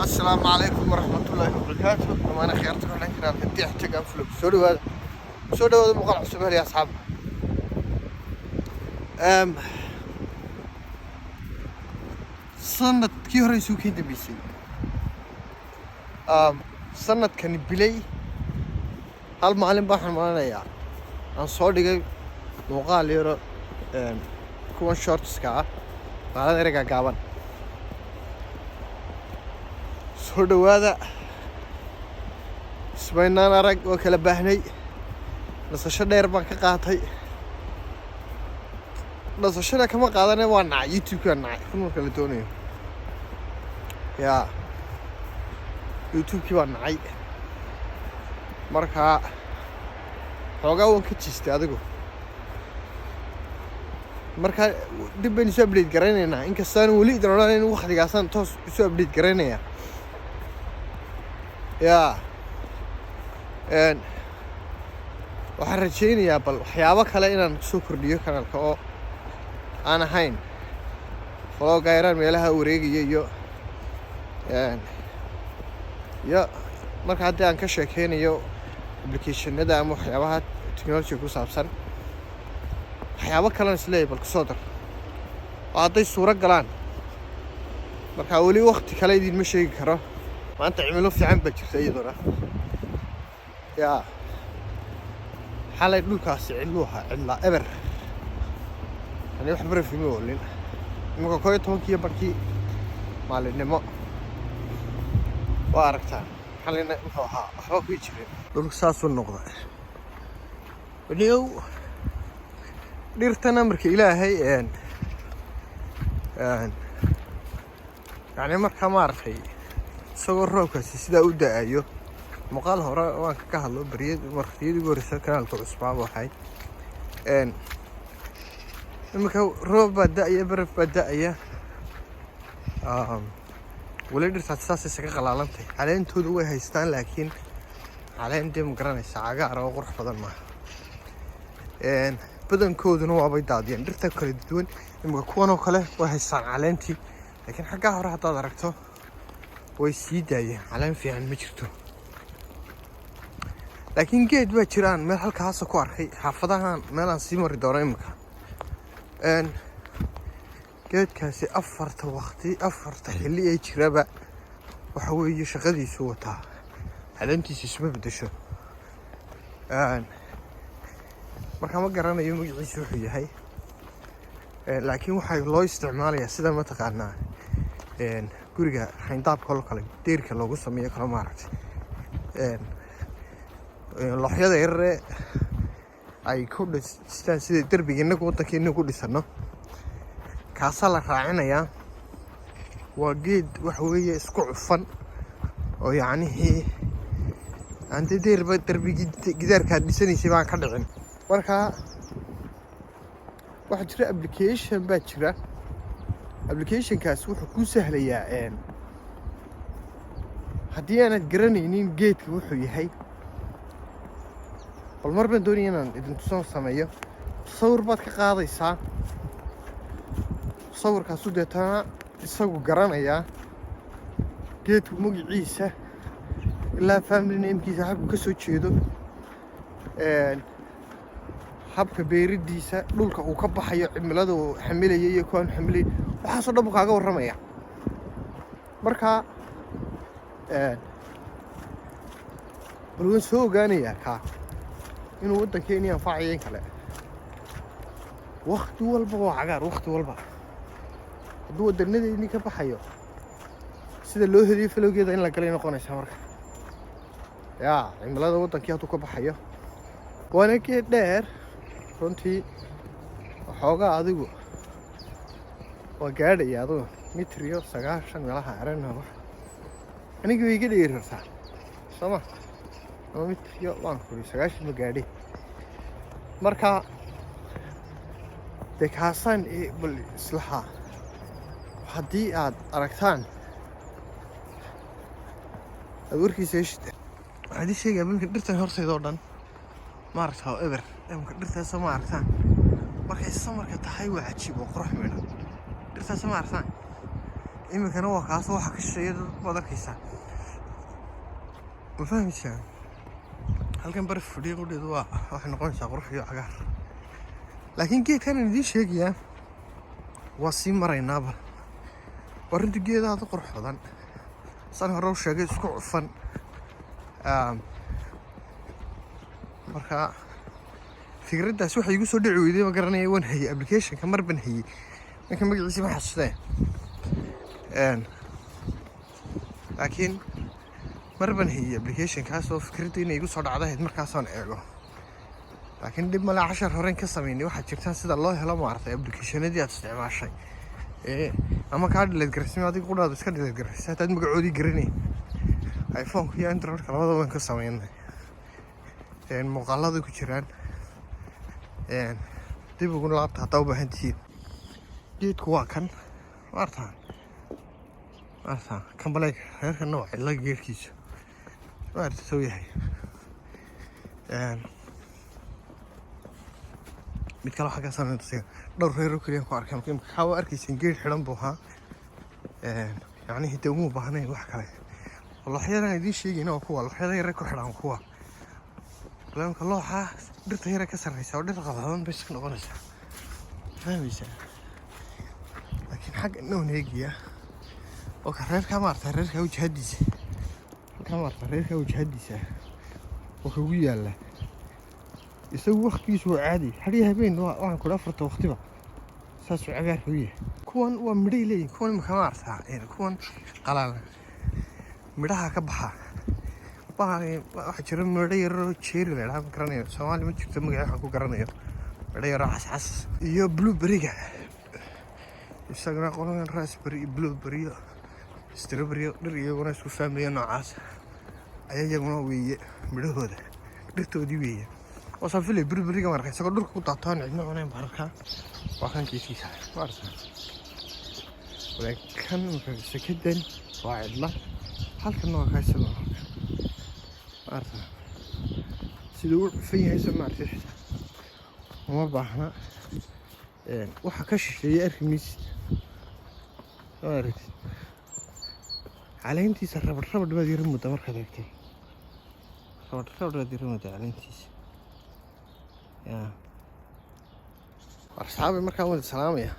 Asalaamu calaykum waraxmatullaahi wabarakaatu. Dhammaan akhyaarta ku xidhan kanaalka Dixtag Anflog, soo dhawaada, soo dhawaada. Muuqaal cusub helaya, asxaab. Sanadkii hore isuu kii dambeysay, sanadkani bilay hal maalin baa waxaan malanayaa aan soo dhigay muuqaal yaro, kuwan shortska ah, maalada ereyga gaaban. Soo dhawaada. Ismaynaan arag oo kala baahnay. Nasasho dheer baan ka qaatay. Nasashada kama qaadane, waa nacay YouTube-kaa, nacay run marka la doonayo. Yaa YouTube-kii baa nacay. Markaa xoogaa waan ka jiistay adigu. Marka dib baynu isu update garaynaynaa, inkastaan weli idin odhanayn waktigaasaan toos isu update garaynayaa. Yaa waxaan rajaynayaa bal waxyaabo kale inaan kusoo kordhiyo kanaalka oo aan ahayn vlogga yaraan meelaha wareegaya iyo marka haddii aan ka sheekeynayo applicationada ama waxyaabaha technology ku saabsan. Waxyaabo kalena isleeyahay bal kusoo dar oo hadday suuro galaan. Marka weli wakti kale idinma sheegi karo. Maanta cimilo fiican baa jirta iyaduna. Yaa xalay dhulkaasi cidluu ahaa, cidlaa eber, ani wax baraf ima oolin. Imanka 11-kii barkii maalinimo waa aragtaan. Xalayna wuxuu ahaa waxba ku jirin dhulka, saasuu noqda. Waniyow dhirtan amarka Ilaahay, yani markaa maaragtay isagoo roobkaasi sidaa u da-ayo. Muuqaal hore waan ka hadlo bariyad waqtiyadii ugu horeysa kanaalka cusbaa waxay. Iminka roob baa da-aya, baraf baa da-aya, weli dhirtaasi saas isaga qalaalantay. Caleentoodu way haystaan, laakiin caleen dee ma garanaysa cagaar oo qurux badan maaha. Badankooduna waabay daadiyeen dhirta kala duwan. Iminka kuwan oo kale way haystaan caleentii, laakiin xaggaa hore haddaad aragto way sii daayeen, caleen fiican ma jirto. Laakiin geed baa jiraan meel halkaasa ku arkay xaafadahan meelaan sii mari doono iminka. Geedkaasi afarta waqti, afarta xilli ee jiraba waxa weeye shaqadiisu wataa, caleentiisa isma bedesho. Marka ma garanayo magaciisa wuxuu yahay, laakiin waxaa loo isticmaalayaa sida mataqaanaa guriga xayndaabka oo kale, deerka loogu sameeyo kale, maaragtay. Looxyada yarare ay ku dhistaan sida derbiga innagu waddankeena ku dhisano, kaasaa la raacinayaa. Waa geed waxa weeye isku cufan oo yacnihii aan dee deerba derbigii gidaarkaad dhisanaysay baan ka dhicin. Marka waxaa jira application baa jira. Applicationkaas wuxuu kuu sahlayaa haddii aanad garanaynin geedka wuxuu yahay. Bal mar baan doonaya inaan idin tusoo sameeyo. Sawir baad ka qaadaysaa, sawirkaasu deetana isagu garanayaa geedku magaciisa ilaa family namekiisa, habku ka soo jeedo, habka beeridiisa, dhulka uu ka baxayo, cimilada uu xamilayo iyo kuwaan xamilay, waxaasoo dhan buu kaaga warramaya. Marka bal waan soo ogaanayaa kaa inuu waddankeeni anfacayo in kale. Wakti walba waa cagaar, wakti walba hadduu wadanadeennii ka baxayo. Sida loo heliyo falowgeeda in la galay noqonaysaa. Marka yaa cimilada waddankii hadduu ka baxayo, waana geed dheer runtii. Waxoogaa adigu waa gaadhaya adigu mitriyo 90 meelaha arana. Wax aniga way iga dheeri kartaa sooma, ama mitriyo waan kuri 90 ma gaadhi. Marka dee kaasaan bal islahaa haddii aad aragtaan aad warkiisa heshid. Waxaan idin sheegayaa imika dhirtan hortayda oo dhan ma aragtaa oo eber. Imika dhirtaasa ma aragtaan, markay samarka tahay waa cajiib oo qurux midhan. Dhirtaasa ma aragtaan. Iminkana waa kaas, waxa ka shisheeya dad baad arkaysaa, ma fahmaysaa? Halkan baraf fadhiya qudheedu waa waxay noqonaysaa qurux iyo cagaar. Laakiin geedkan aan idiin sheegayaa waa sii maraynaaba. Waa runtii geed aad u qurux badan, saan hore u sheegay, isku cufan. Marka fikraddaas waxay igu soo dhici weyday ma garanaya. Waan hayay applicationka, mar ban hayay, ninka magaciisa ma xasustee. Laakiin mar ban hayay applicationkaas oo fikradda inay igu soo dhacdahayd markaasaan eego. Laakiin dhib male, cashar horeyn ka sameynay. Waxaa jirta sida loo helo maaragtay applicationadii aad isticmaashay ee ama kaa delete garaysay, adiga qudhaadu iska delete garaysay haddaad magacoodii garanayn. iPhone-ka iyo Android-ka labadaba waan ka sameynay, muuqaalada ku jiraan. Dib ugu laabta haddaa u baahan tihiin. Geedku waa kan, maartaa? Maartaa kan baleeg reerkana waa cidla geedkiisu, maarta soo yahay. Mid kale waxaa ka sameynta dhowr reer oo keliya ku arkay. Marka imika waxaa u arkayseen geed xidhan buu ahaa, yacni dee uma baahnayn wax kale. Looxyadan idiin sheegayna waa kuwa looxyada yare ku xidhan kuwa imka looxa dhirta yare ka sarreysa oo dhir qalalan bay iska noqonaysaa, fahmaysaa? Laakiin xagga noon eegaya oo ka reerkaa, maarata, reerkaa wajahadiisa halkaa, maarata, reerkaa wajahadiisa oo kagu yaalla. Isagu waktigiisu waa caadi, hadhiya habeen waxaan kudhi afarta waqtiba saasuu cagaarka u yahay. Kuwan waa midhay leeyihin kuwan imika, maarata, kuwan qalalan midhaha ka baxa. Waxaa jira midho yaroo cherry la idhaha, ma garanayo, Soomaali ma jirto magaca waxaan ku garanayo, midho yaroo cascas iyo blueberryga isaguna qoladan raspberry iyo blueberry iyo strawberry, dhir iyaguna isku fahmaya noocaas ayaa iyaguna weeye. Midhahooda dhirtoodii weeye. Waasaan filay blueberryga marka isagoo dhulka ku daataan cidna cunayn baan arkaa. Waa kan geedkiisa, maarata? Kan marka sekadan waa cidla, halkanna waa kaa isagoo, maarata, siduu u cufan yahay soo maarata? Xitaa uma baahna waxa ka shisheeya, arki maysid, soo aragtid? Caleentiisa rabadh rabadh baad yara muddaa markaad eegto, rabadh rabadh baad yara muddaa caleentiisa. Ya asxaabi, markaan wada salaamaya,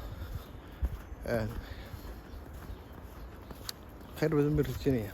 khayr badan baan rajeynaya.